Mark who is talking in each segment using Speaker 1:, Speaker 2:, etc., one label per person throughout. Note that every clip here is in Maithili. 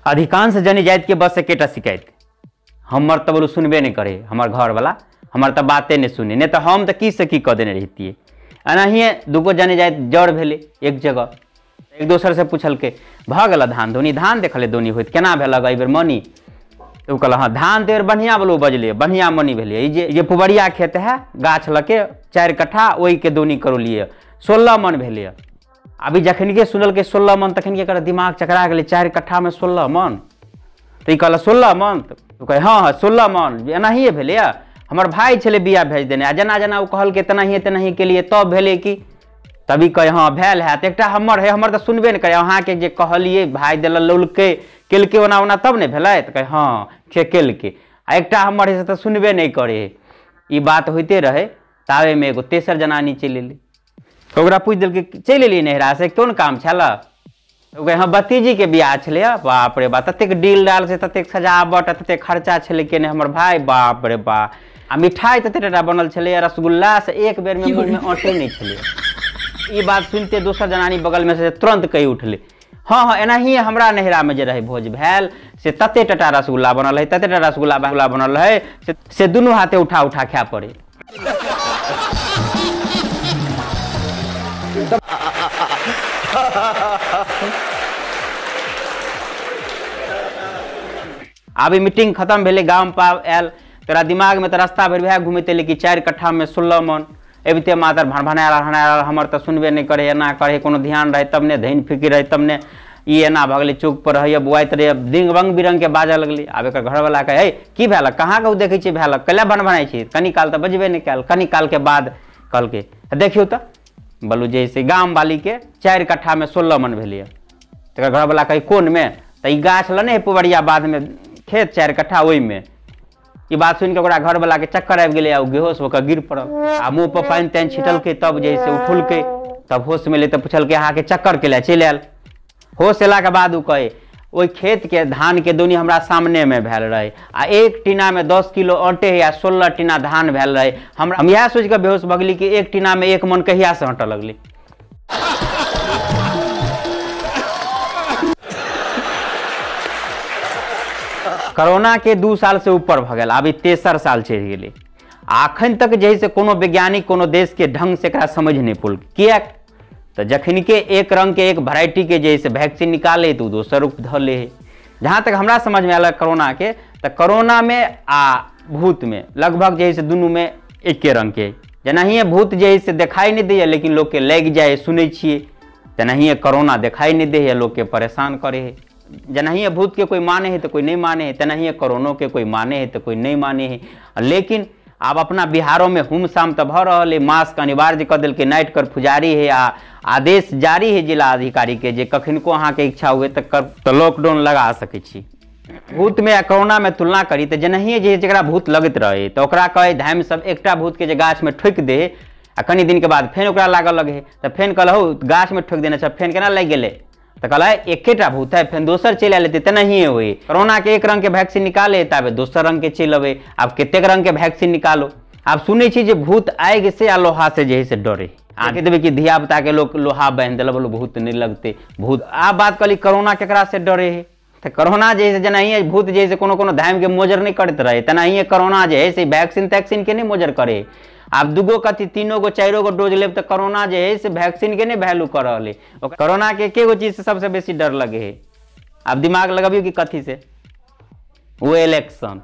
Speaker 1: अधिकांश जनी जाति के बस एकेटा शिकायत, हमर तऽ बोलू सुनबे नहि करे, हमर घरवला हमर तऽ बाते नहि सुने, नहि तऽ हम तऽ की से की कऽ देने रहितियै। एनाहिए दूगो जनी जाति जड़ भेलै एक जगह, एक दोसर से पुछलकै भऽ गेल धान धोनी, धान देखले धोनी होइत केना भेलक एहिबेर मनी? तऽ ओ कहलक हँ धान तऽ बढ़िआँ बोलू बजलियै, बढ़िआँ मनी भेलै। ई जे पुबरिया खेत है गाछ लऽके 4 कट्ठा ओहिके दोनी करौलियै, 16 मन भेलै। अभी जखनके सुनलकै 16 मन तखनके एकर दिमाग चकरा गेलै, 4 कट्ठामे 16 मन। तऽ ई कहलक 16 मन? तऽ ओ कहै हँ हँ 16 मन एनाहिए भेलैए। हमर भाय छलै बिया भेज देने आ जेना जेना ओ कहलकै तेनाहिए तेनाहिए केलियै तब भेलै कि। तभी कहै हँ भेल हैत, एकटा हमर है, हमर तऽ सुनबे नहि करै, अहाँके जे कहलियै भाय देलक लौलकै केलकै ओना ओना तब ने भेलै? तऽ कहै हँ से केलकै, आ एकटा हमर है से तऽ सुनबे नहि करै। ई बात होइते रहै ताबेमे एगो तेसर जनानी चलि एलै, तऽ ओकरा पूछि देलकै चलि एलियै नैहरा से कोन काम छलऽ? ओ कहै हँ भतीजीके बियाह छलैए। बाप रे बाप, ततेक डील डाल से ततेक सजावट ततेक खर्चा छलै केने हमर भाय, बाप रे बाप। आ मिठाइ ततेक टाटा बनल छलैए रसगुल्ला से एक बेरमे मुँहमे अँटे नहि छलै। ई बात सुनिते दोसर जनानी बगलमे से तुरन्त कहि उठलै हँ हँ एनाहिए हमरा नैहरामे जे रहै भोज भेल से तते टाटा रसगुल्ला बनल रहै, तते टाटा रसगुल्ला बनल रहै से दुनू हाथे उठा उठा खाय पड़ै। आब ई मीटिंग खतम भेलै, गाम पर आयल तोरा दिमागमे तऽ रास्ता भरि वएह घुमैत एलै कि 4 कट्ठामे 16 मन, अबिते मातर भनभना रहल, हमर तऽ सुनबे नहि करे, एना करे, कोनो ध्यान रहै तब ने, धनि फिकिर रहै तब ने, ई एना भऽ गेलै, चौक पर रहैए बुआइत रहैए, दिंग रंग बिरंगके बाजऽ लगलै। आब एकर घरवला कहै हे की भेलक, कहाँके ओ देखै छियै भेलक, कैला भनभनाइ छी? कनी काल तऽ बजबे नहि कयल। कनी कालके बाद कहलकै देखियौ तऽ बोलू जे से गामवालीके 4 कट्ठामे 16 मन भेलैए। तकर घरवला कहै कोनमे? तऽ ई गाछ लऽ नहि पुबरिया बाधमे खेत 4 कट्ठा ओहिमे। ई बात सुनि कऽ ओकरा घरवलाके चक्कर आबि गेलै आ ओ बेहोश भऽ कऽ गिर पड़ल आ मुँह पर पानि तानि छिटलकै तब जे से उठलकै, तब होशमे एलै तऽ पुछलकै अहाँके चक्कर केला चलि आयल? होश एलाके बाद ओ कहै ओहि खेतके धानके दोनी हमरा सामनेमे भेल रहै आ 1 टीनामे 10 किलो आँटे है आ 16 टीना धान भेल रहै। हम इएह सोचि कऽ बेहोश भऽ गेली कि 1 टीनामे 1 मन कहियासँ आँटऽ लगलै। कोरोना के 2 साल से ऊपर भऽ गेल, आब ई तेसर साल चढ़ि गेलै आ अखन तक जे है से कोनो वैज्ञानिक कोनो देश के ढंग से एकरा समझ नहि पौलकै। किएक तऽ जखन के एक रंग के एक वेराइटी के जे है से वैक्सीन निकाले तऽ ओ दोसर रूप धऽ ले है। जहाँ तक हमरा समझमे आयल कोरोना के, तऽ कोरोनामे आ भूतमे लगभग जे है से दुनूमे एके रंग के, जेनाहिए भूत जे है से देखाइ नहि दैए लेकिन लोकके लागि जाइ है सुनै छियै, तेनाहिए कोरोना देखाइ नहि दैए लोकके परेशान करै है। जेनाहिए भूत के कोई माने है तो कोई नहीं माने है, तेनाहिए कोरोनो के कोई माने है तो कोई नहीं माने है। लेकिन आब अपना बिहारों में हुमसाम तऽ भऽ रहल है, मास्क अनिवार्य कऽ देलकै, नाइट कर्फ्यू जारी है आ आदेश जारी है जिला अधिकारी के जे कखनको अहाँके इच्छा हुए तऽ लॉकडाउन लगा सकै छी। भूतमे आ कोरोनामे तुलना करी तऽ जेनाहिए जे जकरा भूत लगैत रहै तऽ ओकरा कहै धामि सब एकटा भूतके जे गाछमे ठोकि दे आ कनि दिनके बाद फेर ओकरा लागऽ लगै तऽ फेर कहल हौ गाछमे ठोकि देने छै फेर केना लागि गेलै? तऽ कहल एकेटा भूत है फेर दोसर चलि आयल हेतै। तेनाहिए होइ कोरोनाके एक रंगके वैक्सीन निकाले ताबे दोसर रंगके चलि अबै, आब कतेक रंगके वैक्सीन निकालो। आब सुनै छी जे भूत आगि से आ लोहा से जे है से डरे, आगे देबै कि धिया पुताके लोक लोहा बान्हि देलक बोलो भूत नहि लगतै भूत। आब बात कहली कोरोना केकरा से डरे है? तऽ कोरोना जे है से जेनाहिए भूत जे है से कोनो कोनो धामिके मोजर नहि करैत रहै तेनाहिए कोरोना जे है से वैक्सीन तैक्सीन के नहि मोजर करे। आब 2 गो कथी 3 गो 4 गो डोज लेब तऽ कोरोना जे है से वैक्सीन के नहि वैल्यू कर रहल है। कोरोना के एके गो चीज से सबसे बेसी डर लगे है, आब दिमाग लगबियौ कि कथी से, वो इलेक्शन।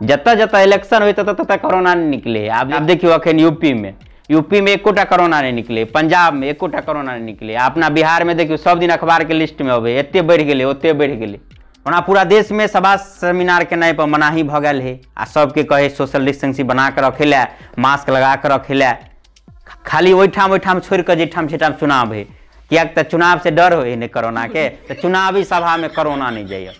Speaker 1: जतऽ जतऽ इलेक्शन होइ ततऽ ततऽ कोरोना नहि निकले। आब देखियौ अखन यूपी में एकोटा कोरोना नहि निकले, पंजाब में एकोटा कोरोना नहि निकले, अपना बिहार में देखियौ सब दिन अखबार के लिस्ट में अबै एते बढ़ि गेलै ओते बढ़ि गेलै। ओना पूरा देश में सभा सेमिनार केनाइ पर मनाही भऽ गेल है आ सबके कहै सोशल डिस्टेंसिंग बना कऽ रखै लए, मास्क लगा कऽ रखै लए, खाली ओहिठाम ओहिठाम छोड़ि कऽ जाहिठाम जाहिठाम चुनाव है, किएक तऽ चुनाव से डर होइ ने कोरोना के, तऽ चुनावी सभा में कोरोना नहि जाइए।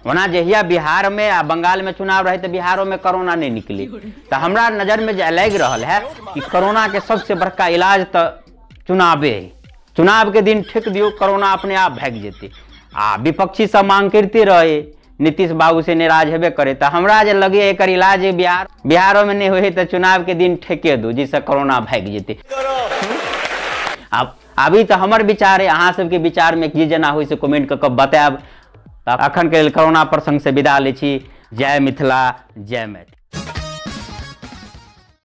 Speaker 1: ओना जहिया बिहार में आ बंगाल में चुनाव रहे तऽ बिहारो में कोरोना नहीं निकली। तऽ हमरा नजर में जे लागि रहल है कि कोरोना के सबसे बड़का इलाज तऽ चुनावे है। चुनाव के दिन ठेक दियौ कोरोना अपने आप भागि जेतै। आ विपक्षी सब मांग करिते रहे, नीतीश बाबू से नाराज हेबे करे, तऽ हमरा जे लगैए एकर इलाज बिहारो में नहि होइ तऽ चुनाव के दिन ठेके दू जाहिसँ कोरोना भागि जेतै। आब आब ई तऽ हमर विचार अइ, अहाँ सबके विचारमे की जेना होइ से कमेंट कऽ कऽ बतायब। तऽ अखन के लेल कोरोना प्रसंग से विदा लै छी। जय मिथिला, जय मैथिली।